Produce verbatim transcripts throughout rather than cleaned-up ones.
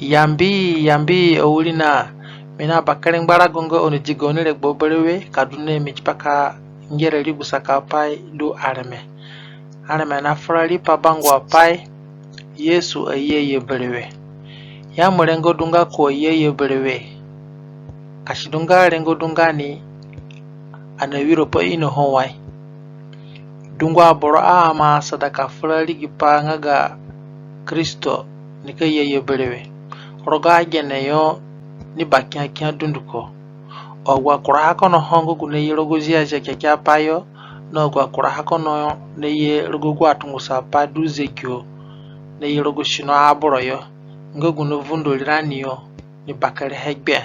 Yambi, yambi, awirina, mi na bakere ngbarago nga oni di gaoni regbo berewe ka du na mi tipa ka ngera ri gusaka apai du areme. Areme na fura riipa bangua pai, Yesu aye ye berewe. Ya mo rengo du nga ko aye ye berewe. Ka si du nga rengo du nga ni, ani awiro pa inoho wai. Dungu aboro a ima asada ka fura rii gi pa nga ga Kristo nika ye ye berewe rogo agene yo ni bakiakia dunduko. Agu akuraha kono ho nga gu naye rogo Ziazia Kekeapai yo, na agu akuraha kono naye rogo agu atungusapai du zegino naye rogo sino aboro yo, nga gu navundo rirani yo ni bakerehe gbe.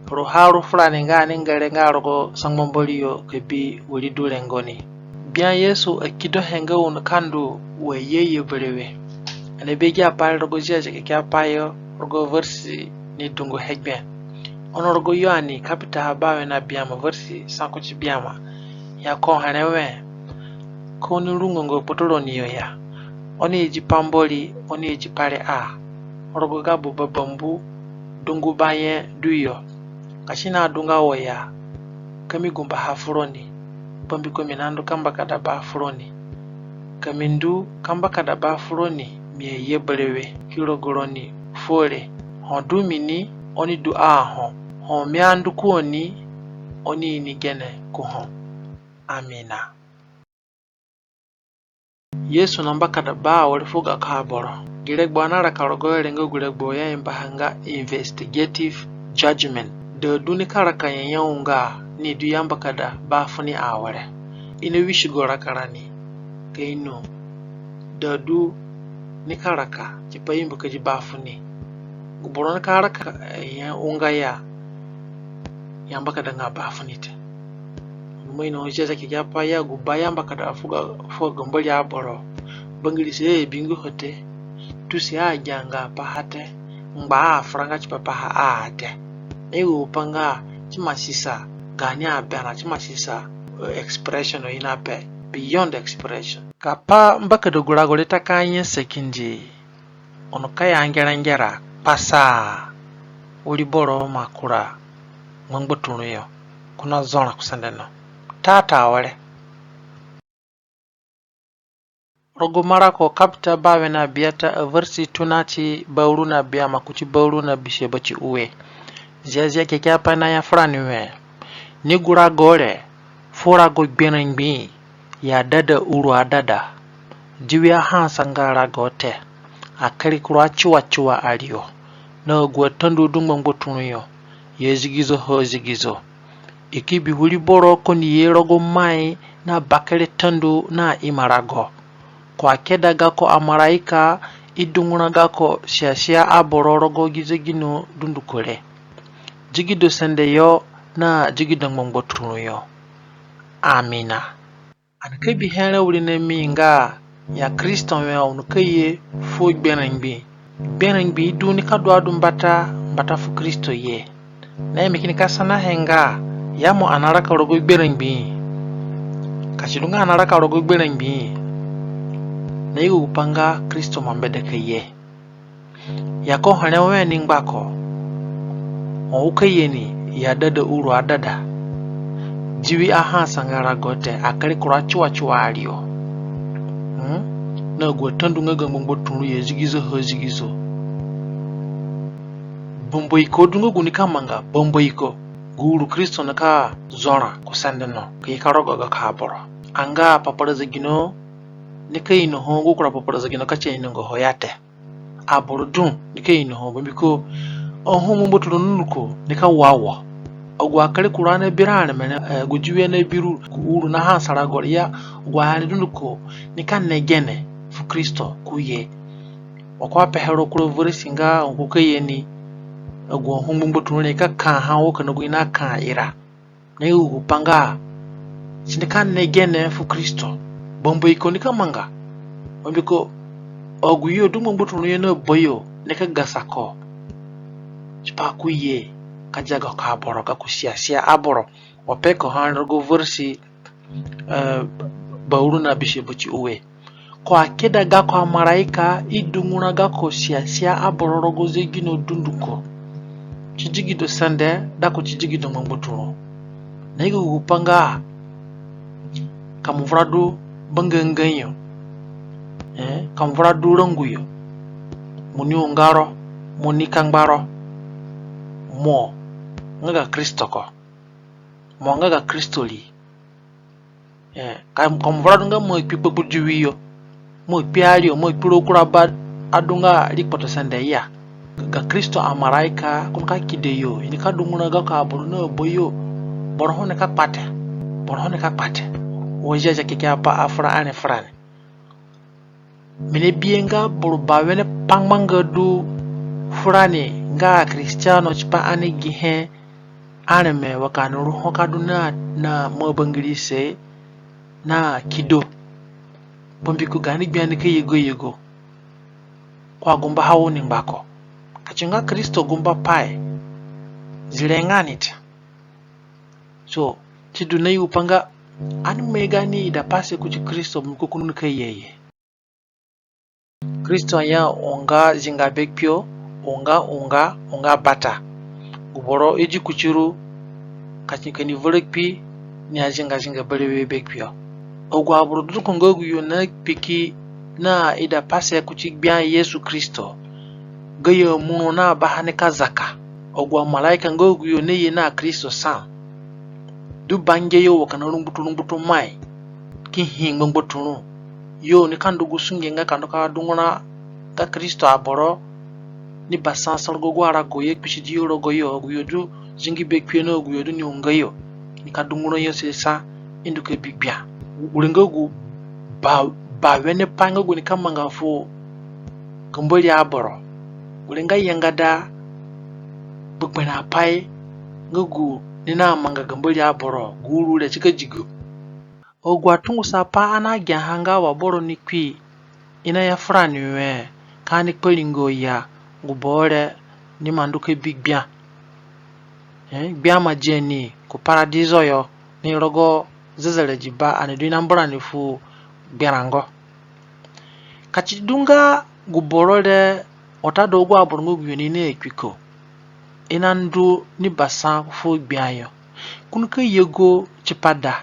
Ruha ru furani nga ani ngere nga rogo sangba Mbori yo ka bi wiri du rengo ni. Gbia Yesu akidohe nga u nika ndu wa ye ye berewe. Ani abi agi apai re rogo Ziazia Kekeapai yo rogo veresi ni dunguhe gbe. Ono rogo Yoane kapita bawe na biama veresi sa kuti biama, ya ko here we, ka oni rungo nga kpotoroni yo ya. Oni idi pa Mbori, oni idi pa re a. Rogo ga buba bambu dungu baye du yo. Ka si naadunga wo ya, ka mi gumbaha furoni, bambiko mi nandu ka mbakada ba furoni. Ka mi ndu ka mbakada ba furoni, mi aye berewe ki rogo roni fuo re. Ho du mi ni, oni du a ho. Ho mi andu ku oni, oni ini gene ku ho. Amina. Yesu na mbakada ba awere fu gako aboro. Gi regbo ani naraka rogoho re nga gu regbo i aimbaha nga investigative judgment. Da du nika raka nyanya unga ni du i ambakada ba funi awere. I nawisigo raka rani ka ino da du nika raka tipa i mbakadi ba funi. Gu boro nika raka nyanya unga ya, i ambakadanga ba funi te. Mo ino Ziazia Kekeapai ya gu ba i ambakada fu ga, fu ga Mbori aboro, bangirisi abingo ho te, tusi agianga paha te, ngba afuranga tipa paha a te. I gu pa nga ti ima sisa gaani aberã, ti ima sisa, eh, expression i nape, beyond expression. Ka pa mbakada gu rago re ta ka nyasa kindi, u nika ya ngerengera kpasaa, wiri boro ima kura ngbangbaturũ yo, ko na zora ku sende no. Tata awere. Rogo Marako kapita bawe na biata, averesi tuna ti bauru na biama kuti bauru na bisue bati ue. Ziazia Kekeapai naya furani we, ni gu rago re, fu rago gberã ngbii, i adada uru adada. Diwi ahaasa nga rago te, akari kura tiwa tiwa ario, na agu atandu du ngbangbaturũ yo, i azigizo ho azigizo. I ki bi wiri boro ko ni ye rogo mai na bakere tandu na imarago. Ko akeda gako amaraika i dungura gako siasia aboro rogo gi zegino dunduko re. Digido sende yo na digido ngbangbaturũ yo. Amina. Ani ka bihe re wirinami nga ya Kristo we u nika ye fuo gberã ngbii. Gberã ngbii du nika du adu mbata, mbata fu Kristo ye. Na i mi kini ka sanahe nga, ya mo ani naraka rogo gberã ngbii? Ka si du nga ani naraka rogo gberã ngbii, na yugo gu pa nga Kristo ima mbeda ka ye. Ya ko here we ni ngbako, ho u ka ye ni, i adada uru adada. Diwi ahaasa nga rago te, akari kura tiwa tiwa ario. Hmm? Na agu atandu nga ga ngbangbaturũ i azigizo ho azigizo. Bambaiko du nga gu nika manga, bambaiko gu uru Kristo nika zora ku sende no, ka ye ka rogo gako aboro. Anga papara zegino nika inoho gu kura papara zegino ka ti ainonga ho ya te. Aboro du nika inoho, bambiko ho ngbangbaturũ dunduko nika wa wo. Agu akari kura nabi ro areme re, eh, gu diwi nabi ru, gu uru nahaasa rago re ya, agu ahe re dunduko nika ne gene fu Kristo ko ye. Wa ko apehe rogo kura veresi nga ho ko ka ye ni, agu ho ngbangbaturũ re ka kaa ha wo kina gu i naka ira. Na yugo gu pa nga si nika ne gene fu Kristo. Bambaiko nika manga. Bambiko agu yo du ngbangbaturũ yo na bayo nika gasa ko tipa ko ye ka dia gako aboro, gako siasia aboro. Wa pe ko ha rogo veresi, eh, bauru na bisue bati ue. Ko akeda gako amaraika i dungura gako siasia aboro rogo zegino dunduko. Ti digido sende, da ko ti digido ngbangbaturũ. Na yugo gu pa nga, ka mo vura du banganga yo, eh, ka mo vura du rangu yo, mo ni unga ro, mo ni kangba ro, mo nga ga Kristo ko, mo nga ga Kristo ri. Eh, ka, ka mo vura du nga mo akpi kpakpu diwi yo, mo akpi ari yo, mo akpi ro kura ba, adu nga ri kpotosende ya. Ga Kristo amaraika ko nika kedi yo, i nika dungura gako aboro na ba yo. Boro ho nika kpa te. Boro ho nika kpa te. Wo Ziazia Kekeapai afura areme furani. Mi nabihe nga boro bawene pangbanga du furani nga aKristiano tipa ani gihe areme wa ka ani ru ho ka du na, na mo abangirise na kido. Bambiko gaani gbia nika yego ayego. Ko agumbaha wo ni ngbako. Ka si nga Kristo gumbapai, zire nga ni te. So, si du na yugu pa nga ani mai gaani idapase kuti Kristo, bambiko ko nika ye ye. Kristo ya unga zinga be kpio, unga, unga, unga bata. Gu boro idi kuti ru, ka si, ka ni vura kpi, ni azinga zinga berewe be kpio. Agu aboro dunduko nga agu yo nakpi ki na idapase kuti Gbia Yesu Kristo, gayo amuro na baha nika zaka. Agu amaraika nga agu yo naye na Kristo sa du bange yo wa ka na rungbutu rungbutu mai ki hi ngbangbaturũ yo, nika ndu gu sunge nga ka ndu ka dungura ga Kristo aboro ni basasa rogo agu arago i akpisidi yo rogoyo, agu yo du zingi be kpio na agu yo du ni unga yo, nika dungura yo si sa i ndu ka bi Gbia. Gure nga gu ba, bawene pai nga gu nika manga fu ga Mbori aboro. Gure nga yangada gbegberẽ apai nga gu ni namanga ga Mbori aboro, gu uru re si ka digo. Agu atungusapai ani agiaha nga wa boro ni kpi, i naya furani wẽ ka ani kparingo ya gu boro re ni ima ndu ka bi Gbia. Eh, Gbia ima dia ni ku paradizo yo, ni rogo zezeredi ba, ani du i nambu rani fu gberango. Ka si du nga gu boro re, watadu agu aboro nga agu yo ni nakpi ko, i nandu ni basa fu Gbia yo, ko nika yego tipa da.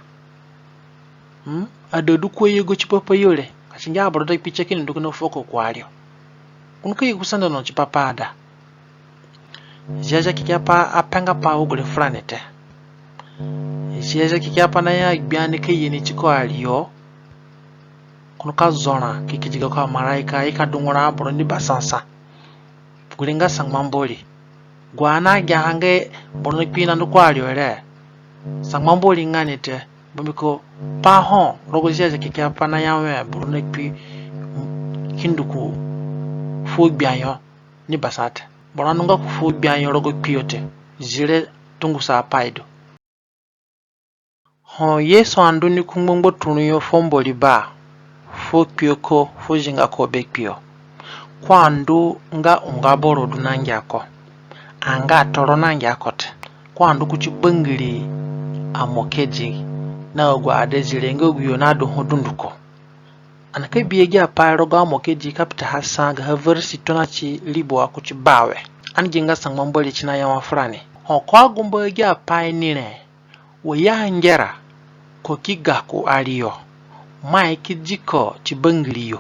Hmm? Ada du ko ayego tipa pa yo re. Ka si ngia aboro da kpi tie kini ndu kina fuo ko ku ari yo, ko nika yego sende no tipa pa ada. Ziazia Kekeapai apenga pai wa gure furani te. Ziazia Kekeapai naya Gbia nika ye ni tiko ari yo, ko nika zora ki kedi gako amaraika i ka dungura aboro ni basasa. Gure nga sangba Mbori. Gu ani agiaha nga boro ni kpi i nandu ku ari yo re, sangba Mbori nga ni te. Bambiko pa ho rogo Ziazia Kekeapai naya wẽ boro ni kpi ki ndu ku fuo Gbia yo ni basa te. Boro andunga ku fuo Gbia yo rogo kpio te. Zire tungusapai du. Ho Yesu andu ni ku ngbangbaturũ yo fuo Mbori ba, fuo kpio ko, fuo zinga ko be kpio, ko andu nga unga boro du nangia ko. Anga toro nangia ko te. Ko andu kuti bangiri amokedi na agu adezire nga agu yo nadu ho dunduko. Ani ka bihe agi apai rogo Amokedi kapita ha sa gaha veresi tona ti ribua kuti bawe. Ani gi nga sangba Mbori si naya wai furani. Ho ko agumba agi apai ni re, wa i angera ko ki ga ku ari yo, mai ki di ko ti bangiri yo.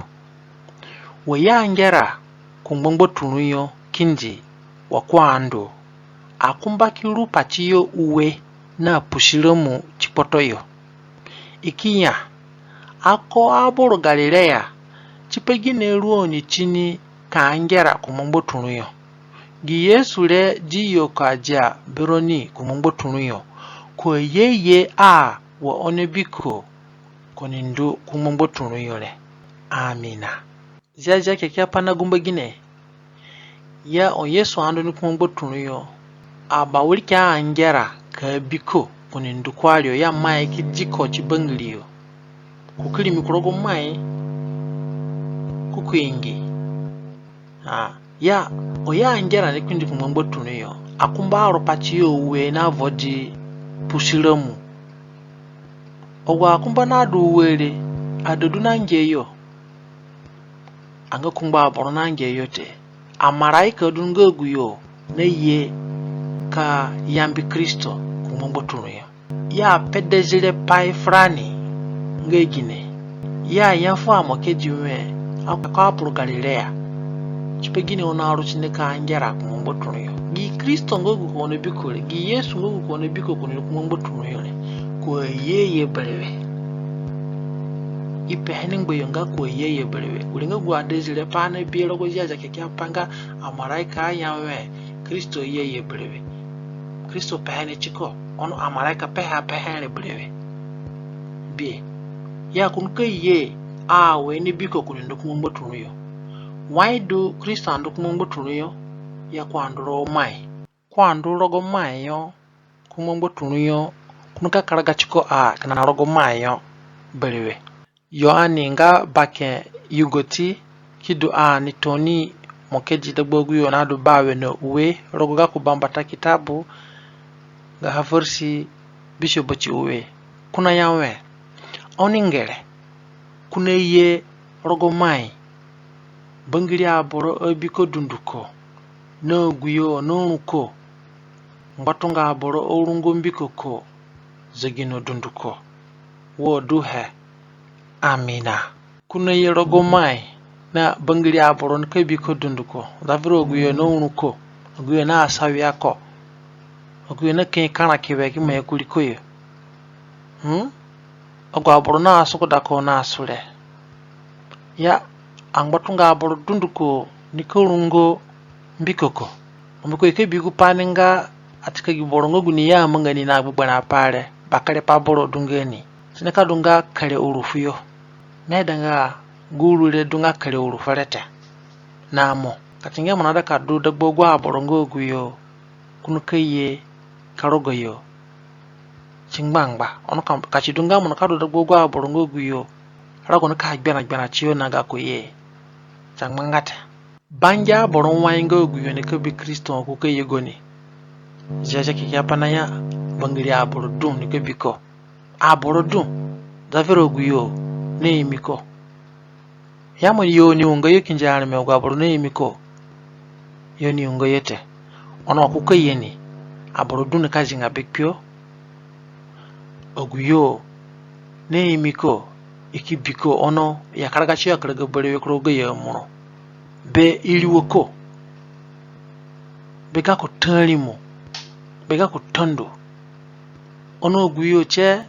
Wa i angera ku ngbangbaturũ yo kindi wa ko andu, akumba ki ru pati yo ue na pusiramu ti kpoto yo. I ki ya, Ako aboro Galirea, tipagine ru oni tini ka angera ku ngbangbaturũ yo? Gi Yesu re di yo ka dia beroni ku ngbangbaturũ yo, ko aye ye a wa oni bi ko, ko ni ndu ku ngbangbaturũ yo re. Amina. Ziazia Kekeapai nagumba gine? Ya ho Yesu andu ni ku ngbangbaturũ yo, abawiriki angera ka bi ko, ko ni ndu ku ari yo, ya mai ki di ko ti bangiri yo. Ko ki rimi ku rogo mai, ko ki ingi. A, ya ho i angera ni kindi ku ngbangbaturũ yo, akumba aru pati yo ue na vo di pusiramu. Agu akumba nadu ue re, ada du nangia yo. anga kungbo aboro nangia yo te. Amaraika du nga aguyo naye ka yambi Kristo ku ngbangbaturũ yo. Ya pe deziree pai furani nga gine? Ya ya fu amokedi wẽ, ako apuru Galileya. Tipagine oni aru tini ka ngera ku ngbangbaturũ yo? Gi Kristo nga gu ko oni bi ko re, gi Yesu nga gu ko oni bi ko ku ni ku ngbangbaturũ yo re, ko aye ye berewe. I pehe ni ngbayo nga ko aye ye berewe. Gure nga gu adeziree pai ani bi rogo Ziazia Kekeapai nga amaraika aya wẽ Kristo aye ye berewe. Kristo pehe ni tiko, ono amaraika pehe apehe re berewe. Bi, ya ko nika ye a we ni bi ko ku ni ndu ku ngbangbaturũ yo. Wai du Kristo andu ku ngbangbaturũ yo? Ya ko andu rogo mai. Ko andu rogo mai yo ku ngbangbaturũ yo, ko nika karaga tiko a kina rogo mai yo berewe. Yo ani nga bake yugoti ki du a ni tooni mokedi dagba aguyo nadu bawe na ue rogo gako bambata kitabu, gaha versi bisue bati ue. Ko naya wẽ, oni ngere, ko naye rogo mai, bangiri aboro abi ko dunduko, na aguyo narũ ko, ngbatunga aboro arungo mbiko ko, zegino dunduko. Wo duhe. Amina. Ko naye rogo mai na bangiri aboro nika bi ko dunduko. Zavura aguyo narũ ko, aguyo nasawia ko, aguyo nakai karaki we ki mai kuriko yo. Hmm? Agu aboro nasukuda ko na sure. Ya, angbatunga aboro dunduko nika rungo mbiko ko. Mbiko i ka bi gupai ni nga atika gi boro nga gu ni ya amanga ni na gbegberẽ apai re, bakere pa boro du nga ni. Si nika du nga kere uru fuyo. Mi aida nga gu uru re du nga kere uru fere te. Na mo, ka ti ngia mo naida ka du dagba agu aboro nga aguyo ko nika ye ka rogo yo ti ngbangba. Ono ka, ka ti du nga mo nika du dagba agu aboro nga aguyo, rago nika gberã gberã tiyo na gako ye ti angbanga te. Bange aboro wai nga aguyo nika bi Kristo ho ko ka ye goni. Ziazia Kekeapai naya bangiri aboro dũ nika bi ko. Aboro dũ, zavura aguyo naimi ko. Ya mo yo ni unga yo kindi areme agu aboro naimi ko? Yo ni unga yo te. Ono ko ka ye ni, aboro dũ nika zinga be kpio. Aguyo naimi ko, i ki bi ko ono i akaraga tiyo akaraga berewe ku rogo gayo amuro. Be iriwo ko, be gako taarimo, be gako tandu. Ono aguyo tie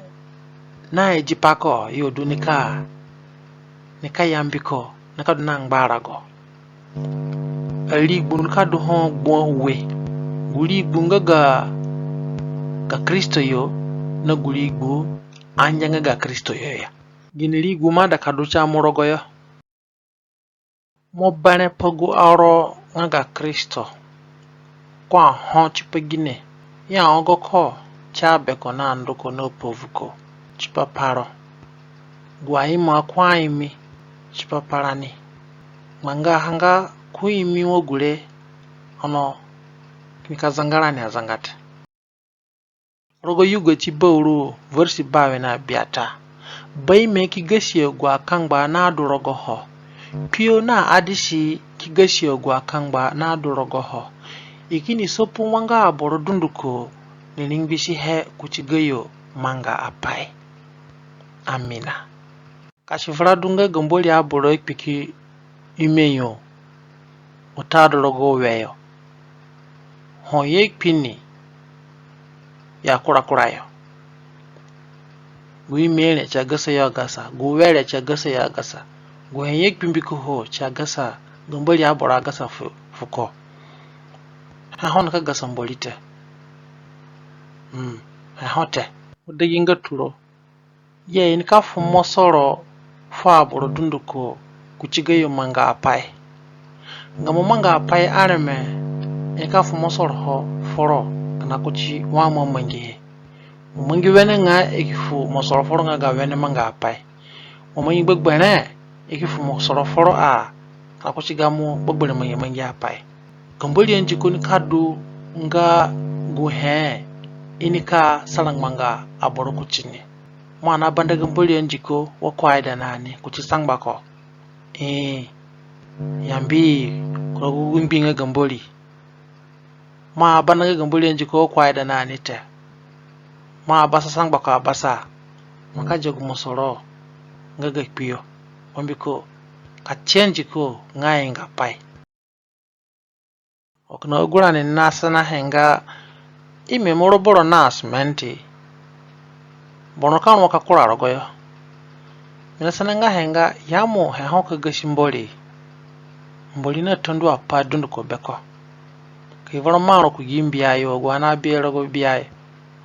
naidi pa ko, yo du nika, nika yambi ko, nika du na ngbarago. Arigbu nika du ho gbua ue. Gu rigbu nga ga, ga Kristo yo, na gu rigbu angianga ga Kristo yo ya. Gini rigbu mo aida ka du ti mo rogoyo? Mo berẽ pa gu auro nga ga Kristo. Ko aho tipagine? I aogo ko ti abeko na nduko na pavuko tipa paro. Gu aimo ko aimi tipa parani. Ngbanga ha nga ko imi wa gure, ono kini ka zanga rani azanga te. Rogo Yugoti bauru, versi bawe na biata. Baime ki gasi agu akangba nadu rogoho. Kpio na adisi ki gasi agu akangba nadu rogoho. I kini sopu ngbanga aboro dunduko ni ringbisihe kuti gayo mangaapai. Amina. Ka si vura du nga ga Mbori aboro akpi ki ime yo watadu rogo we yo, ho i akpi ni ya kurakura yo. Gu ime re ti agasa yo agasa, gu we re ti agasa yo agasa, gu he i akpi mbiko ho ti agasa, ga Mbori aboro agasa fu, fuko. He ho nika gasa Mbori te. Mm, he ho te. Wo dagi nga turo. Ye, i nika fu mosoro fu aboro dunduko kuti gayo mangaapai. Nga mo mangaapai areme, i nika fu mosoro ho foro kina kuti wa mo amangihe. Mo mangi wenengai, i ki fu mosoro foro nga ga wene mangaapai. Mo mangi gbegberẽ, i ki fu mosoro foro a kina kuti gamo gbegberẽ mangi mangi apai. Ga Mbori andiko nika du nga gu he i nika sarangbanga aboro kuti ni. Mo anabanda ga Mbori andiko wa ko aida na ni kuti sangbako. Ii, Yambi ku rogo gu ngbi nga ga Mbori. Mo abananga ga Mbori andiko ko aida na ni te. Mo abasa sangba ko abasa. Mo ka dia gu mosoro nga ga kpio. Bambiko ka change ko nga ingapai. Wa kina agu rani ni nasanahe nga ime mo ru boro na asumenti, boro ka ru ka kura rogoyo. Mi nasananga he nga ya mo he ho ka gasi Mbori. Mbori natandu apai dunduko beko. Ka i vura maro ku gi mbia yo, agu ani abi rogo bia yo.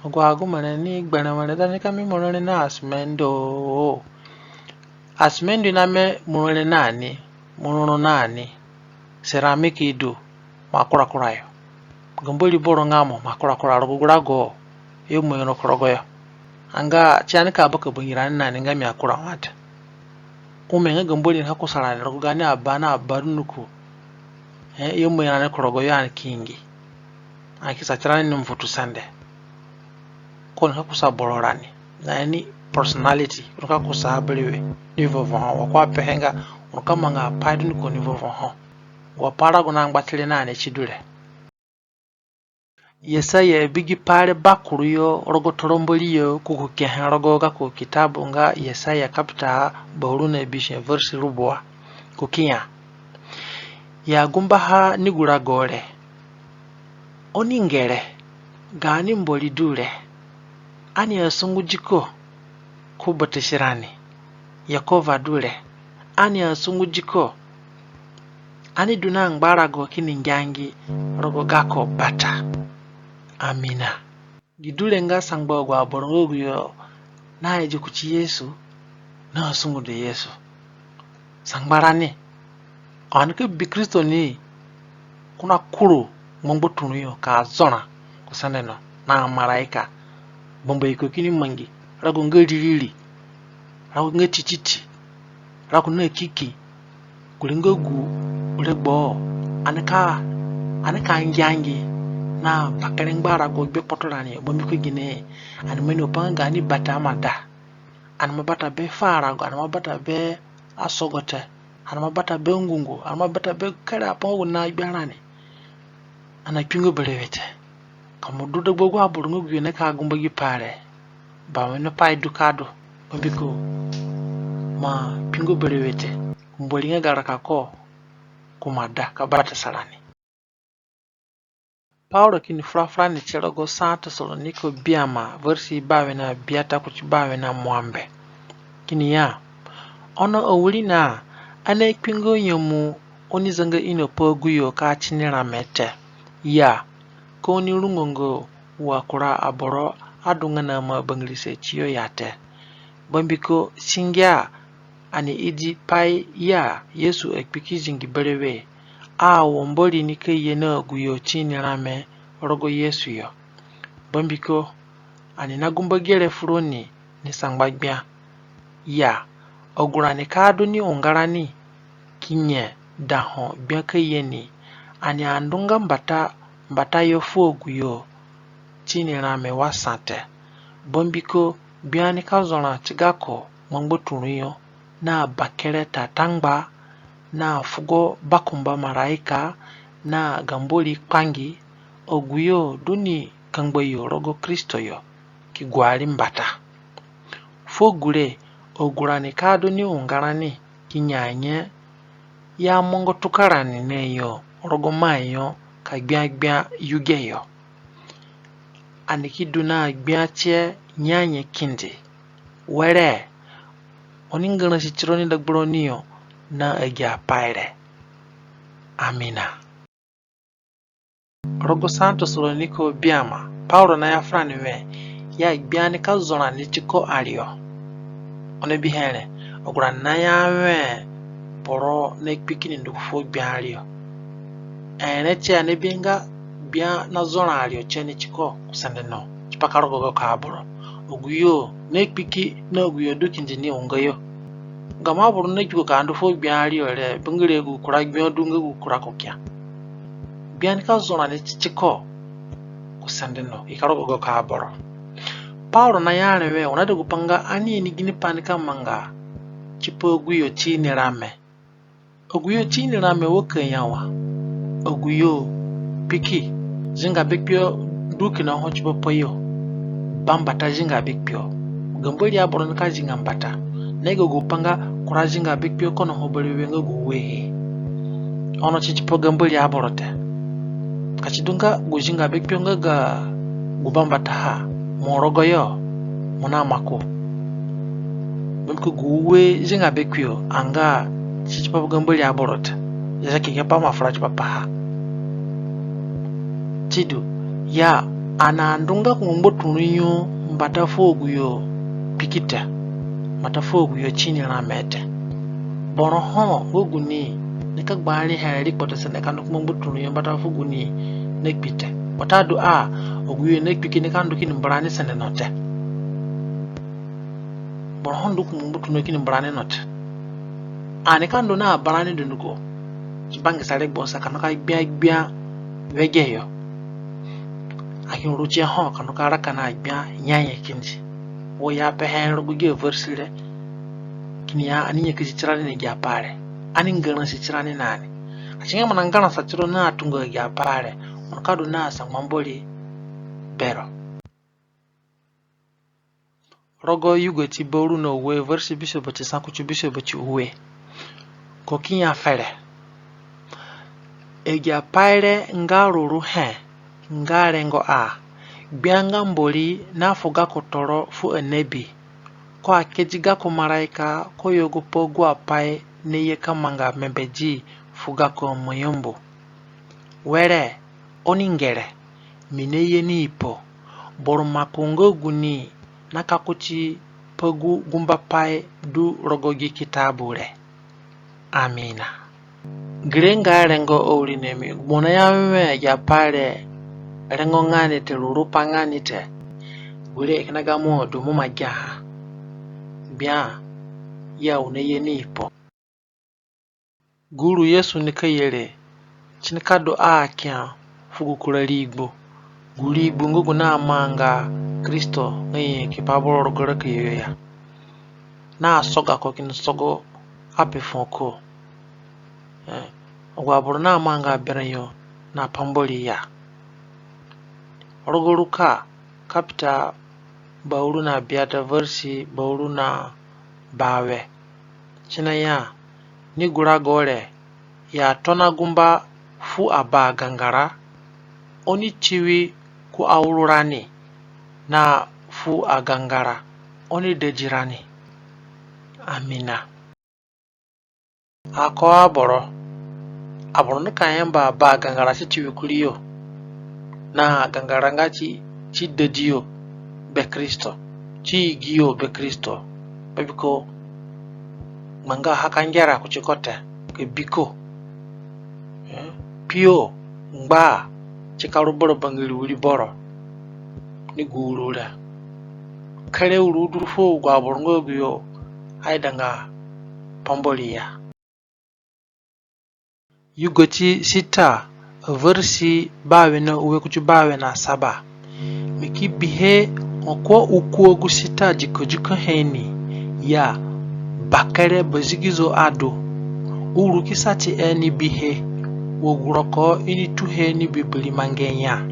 Agu agume re ni gbere were da ni ka mi mo rere na asumenti o. Asumenti na me mo rere na ni, mo roro na ni. Ceramic i du, mo akura kura yo. Ga Mbori boro nga mo, mo akura kura rogo gu rago yo mo ino ku rogoyo. Anga ti ani ka baka bangirani na ni nga mi akura wa te. Ome nga ga Mbori ni ka kusa rani rogo gaani aba na aba dunduko. Ee, yo mo ino rani ku rogoyo ani ki ingi. Ani ki sa tirani ni mvutu sende. Ko ni ka kusa boro rani. Na ni personality, ko ni ka kusa berewe ni vovo ho. Wa ko apehe nga, ko ni ka manga apai dunduko ni vovo ho. Gu pai rago nangbatire na ni ti du re. Yesaya bi gi pai re bakuru yo rogo toro Mbori yo, ko ki kehe rogo gako kitabu nga Yesaya kapita bawe na bisue verse rubua. Ko ki ya, ya gumbaha ni gu rago re. Oni ngere, gaani Mbori du re, ani asungudi ko ku batasi rani. Yekova du re, ani asungudi ko. Ani du na ngbarago kini ngiangi rogo gako bata. Amina. Gi du re nga sangba agu aboro nga agu yo naidi kuti Yesu, nasungudu Yesu. Sangba rani, oni ka bi Kristo ni, ko na kuru ngbangbaturũ yo ka zora ku sende no na amaraika. Bambaiko kini mangi, rago nga ririri, rago nga tititi, rago na kiki, gure nga gu regbo, ani ka, ani ka ngiangi na bakere ngbarago gbe kpotorani yo, bambiko gine, ani ima ini pa nga gaani bata ima da. Ani ima bata be farago, ani ima bata be asogote, ani ima bata be ngungu, ani ima bata be kere apai nga gu nagbia rani. Ani akpingo berewe te. Ka mo du dagba agu aboro nga agu yo nika gumba gi pai re, ba wene pai du ka du, bambiko mo akpingo berewe te. Mbori nga ga raka ko, ko ima da ka batasa rani. Paulo kini fura furani ti rogo sa Tesaronika biama, versi bawe na biata kuti bawe na muambe. Kini ya, ono awirina, ani akpinga nyemu oni zanga ino pa agu yo ka tini rame te. Ya, ka oni rungonga wa kura aboro adunga na maabangirise tiyo ya te. Bambiko singia ani idi pai ya Yesu akpi ki zingi berewe, a wo Mbori nika ye na agu yo tini rame rogo Yesu yo. Bambiko ani nagumba gere furoni ni sangba gbia. Ya, agu rani ka du ni unga rani ki nye da ho gbia ka ye ni, ani andunga mbata, mbata yo fu agu yo tini rame wa sa te. Bambiko gbia nika zora ti gako ngbangbaturũ yo, na bakere tatangba, na fugo bakumba maraika, na ga Mbori kpangi, agu yo du ni kangba yo rogo Kristo yo, ki guari mbata. Fuo gure, agu rani ka du ni unga rani ki nye anye, ya mongo tuka rani na yo rogo mai yo ka gbia gbia yuge yo. Ani ki du na gbia tie nye anye kindi. Were, oni ngarasi tironi dagbaroni yo na agi apai re. Amina. Rogo sa Tesaronika biama, Paulo naya furani we, ya gbia nika zora ni tiko ariyo. Oni bihe re, agu rani naya we boro nakpi kini ndu gu fuo gbia ariyo. Ee, re tie ani bi nga gbia nazora ariyo tie ni tiko ku sende no, tipa ka rogo gako aboro. Agu yo nakpi ki na agu yo du kindi ni unga yo. Gamo aboro nakpi ko ka ndu fuo gbia ariyo re, bangire gu kura gbia du nga gu kura ko kia. Gbia nika zora ni titiko ku sende no, i ka rogo gako aboro. Paulo naya re we, oni naida gupai nga ani ini ginipai nika manga tipa agu yo tini rame. Agu yo tini rame wa ka ya wa, agu yo kpiki, zinga be kpio du kina ho tipa pa yo. Bambata zinga be kpio. Ga Mbori aboro nika zinga mbata. Na i ga gu pa nga kura zinga be kpio kono ho berewe nga gu ue he. Ono si tipa ga Mbori aboro te. Ka si du nga gu zinga be kpio nga ga gu bambata ha, mo rogo yo, mo na maku. Mbiko gu ue zinga be kpio anga si tipa ga Mbori aboro te. Ya si ki ke pa ma fura tipa paha. Sidu, ya ani andunga ku ngbangbaturũ yo mbata fu agu yo kpiki te, mbata fu agu yo tini rame te. Boro ho nga guni nika gbari here ri kpotosende ka ndu ku ngbangbaturũ yo mbata fu guni nakpi te. Watadu a, agu yo nakpi kini ka ndu kini mbu rani sende no te. Boro ho ndu ku ngbangbaturũ yo kini mbu rani no te. Ani ka ndu na abarani dunduko. Ki bangisa regbo sa ka ndu ka gbia gbia wege yo. Aki ru tie ho ka ndu ka raka na gbia nyanyakind. Wo ya pehe rogo gi averesi re. Kini ya ani nyakasi tirani na agi apai re. Ani ngarasi tirani na ni. Ka si nga mo na ngarasa tiro na atunga agi apai re, mo nika du na sangba Mbori bero. Rogo Yugoti bauru na ue, veresi bisue bati sa kuti bisue bati ue. Ko ki ya fere. Agi apai re nga ruru he, nga rengo a, Gbia nga Mbori na fu gako toro fu anebi, ko akedi gako maraika ko yugo pa agu apai naye ka manga mbembedi fu gako amoyambu. Were, oni ngere, mi naye ni ipo, boro maku nga guni naka kuti pa gu gumbapai du rogo gi kitabu re. Amina. Gere nga rengo awirinami, gu mo naya wẽ agi apai re rengo nga ni te, rurupa nga ni te. Gure kina gamo du mo ima giaha. Gbia ya u naye ni ipo. Gu uru Yesu nika ye re, si nika du a kia fu gu kura rigbu. Gu rigbu nga gu namanga Kristo nga nyanyaki pa aboro rogo raka yo ya. Na soga ko kini sogo ape fuo ko. Eh, agu aboro namanga berã yo na pambori ya. Rogo Ruka kapita bauru na biata veresi bauru na bawe. Si naya, ni gu rago re i atona gumba fu abagangara, oni tiwi ku auru rani, na fu agangara, oni dadi rani. Amina. Ako aboro, aboro nika yamba abagangara si tiwi kuri yo, na agangara nga si, si dadi yo be Kristo, si igi yo be Kristo. Bambiko ngbanga ha ka ngera kuti ko te, ka bi ko. Eh, kpio, ngba, si ka ru bara bangiri wiri boro ni gu uru re. Kere uru du fu agu aboro nga agu yo aidanga pambori ya. Yugoti sita, averesi bawe na ue kuti bawe na saba. Mi ki bihe, ho ko ukuo gu sita dikodiko he ni, ya bakere bazigizo adu. Uru ki sa ti e ni bihe, wa gu roko i ni tuhe ni bibiri mangi ya.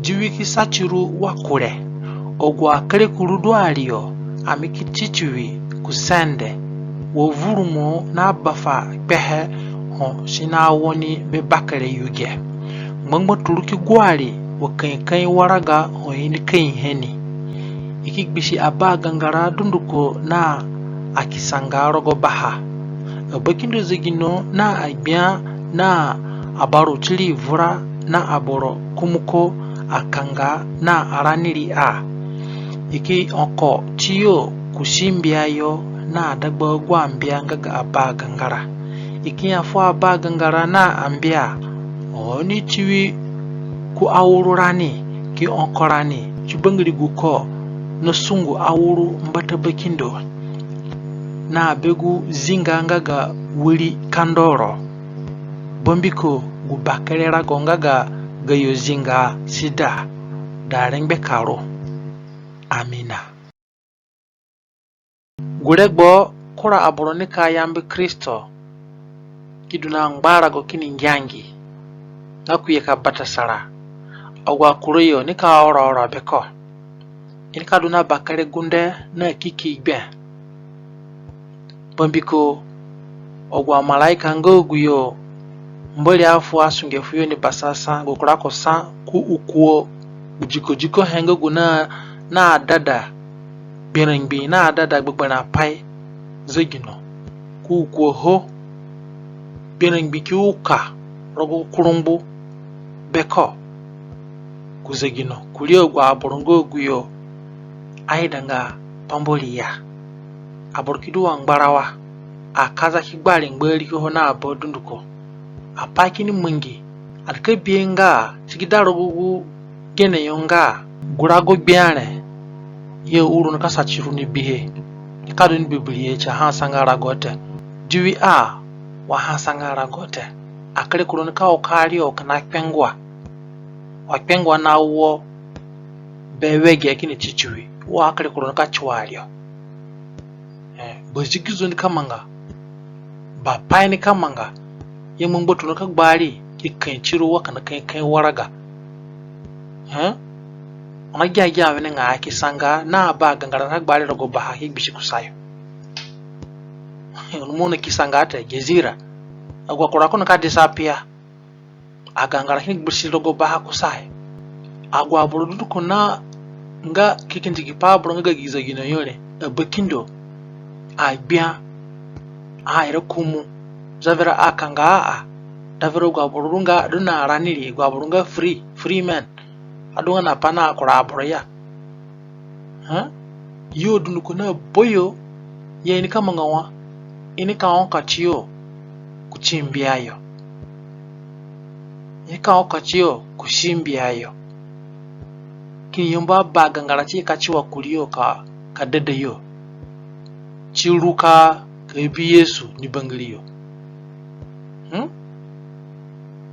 Diwi ki sa tiru wa kure, agu akerekuru du ariyo, ami ki ti tiwi ku sende, wa vurumo na bafa kpehe ho si na wo ni be bakere yuge. Ngbangbaturu ki guari wa kaikai waraga ho i ni kai he ni. I ki gbisi abagangara dunduko na akisanga rogo baha. Abakindo zegino na agbia na abaru tiri vura na aboro kumuko akanga na araniri a. I ki oko tiyo ku simbia yo na dagba agu ambia nga ga abagangara. I ki ya fu abagangara na ambia, oni tiwi ku auru rani, ki oko rani ti bangiri guko na sungu auru mbata bakindo, na be gu zinga nga ga wiri kandoro. Bambiko gu bakere rago nga ga gayo zinga sida da rengbe ka ru. Amina. Gu regbo kura aboro nika yambi Kristo ki du na ngbarago kini ngiangi nga ko ye ka batasa ra. Agu akurayo nika oro oro be ko. I nika du na bakere gunde na kiki gbe. Bambiko agu amaraika nga aguyo Mbori afu asunge fuyo ni basasa, gu kura ko sa ku ukuo, gu diko diko he nga gu na, na adada gberã ngbi, na adada gbegberẽ apai zegino, ku ukuo ho gberã ngbi ki uka rogo gu kurungbu be ko ku zegino, kurii agu aboro nga aguyo aidanga pambori ya. Aboro ki du wa ngbarawa, akaza ki gbari ngbari ki ho na aba dunduko. Apai kini mangi, ani ka bihe nga si ki da rogo gu gene yo nga gu rago gbia re, ye uru nika sa ti ru ni bihe. Ka du ni bibiri he ti a ha sanga rago te. Diwi a wa ha sanga rago te. Akere kuro nika uka rio kina kpengua. Wa kpengua na wo be wege kini titiwi. Wa akere kuro nika tiwa rio. Eh, bazigizo nika manga. Bapai nika manga. Ye ngbangbaturũ nika gbari ki kai tiro wa kina kai kai waraga. Eh? Oni gia gia wenengai ki sanga na ba gangara nika gbari rogo baha ki gbisi kusayo. Oni mo na ki sanga te, gezira. Agu akura ko nika disappear. Agangara kini gbisi rogo baha kusayo. Agu aboro dunduko na nga kikindiki pa aboro nga ga gi zegino yo re, abakindo, agbia, aira kumu, zavura akanga a, a, davura agu aboro du nga du na rani ri, agu aboro nga free, free men. Adunga na pa na akura aboro ya. Ha? Yo dunduko na boyo, ye i nika manga wa, i nika oka tiyo ku ti mbia yo. I nika oka tiyo ku ti mbia yo. Kini yamba ba gangara ti ka tiwa kurii yo ka, ka dada yo. Ti ru ka, ka bi Yesu ni bangiri yo. Hmm?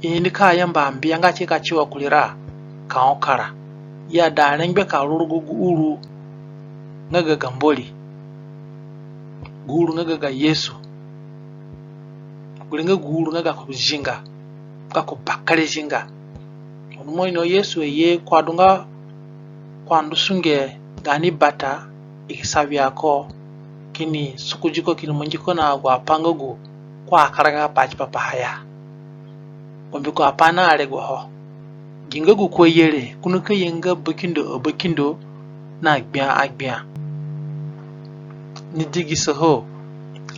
I nika yamba mbia nga ti ka tiwa kurii ra ka oka ra. Ya da rengbe ka ru rogo gu uru nga ga ga Mbori. Gu uru nga ga ga Yesu. Gure nga gu uru nga ga ku zinga, nga ku bakere zinga. Ono mo ino Yesu aye ko adunga ko andu sunge gaani bata, i ki sa wia ko, kini sukuzi ko, kini mangi ko na agu apai nga gu ko akaraga pa tipa paha ya. Mbiko apai na aregbo ho. Gi nga gu ko aye re, ko nika ye nga bakindo abakindo na agbia agbia. Ni digiso ho,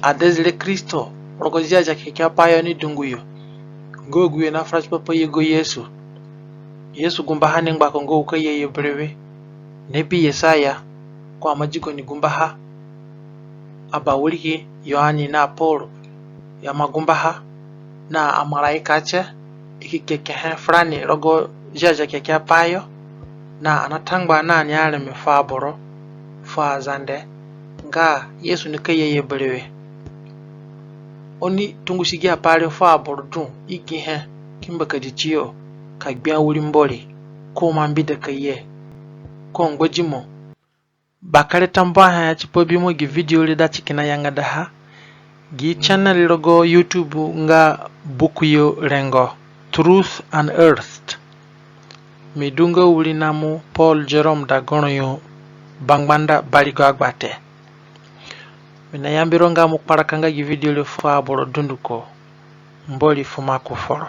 adezire Kristo rogo Ziazia Kekeapai yo ni dungu yo. Nga aguyo nafura tipa pa yego Yesu. Yesu gumbaha ni ngbako nga gu ka ye yo berewe. Nebi Yesaya, ko aima di ko ni gumbaha. Abawiriki Yoane na Paul, i aima gumbaha na amaraika tie, i ki kekehe furani rogo Ziazia Kekeapai yo, na ani atangba na ani areme fu aboro, fu aZande, nga Yesu nika ye yo berewe. Oni tungusi gi apai re fu aboro dũ, i gihe, ki mbakadi tiyo, ka gbia wiri Mbori, ko ima mbida ka ye, ko ngbadimo. Bakere tambuahe tipa bimo gi video re dati kina yangadaha. Gi channel rogo YouTube nga Buku yo Rengo, Truth Unearthed. Mi du nga wirinamu Paul Jerome Dagoro yo, Bangbanda Barigo Agbate. Mi nayambi ro nga mo kparaka nga gi video re fu aboro dunduko. Mbori fu maku foro.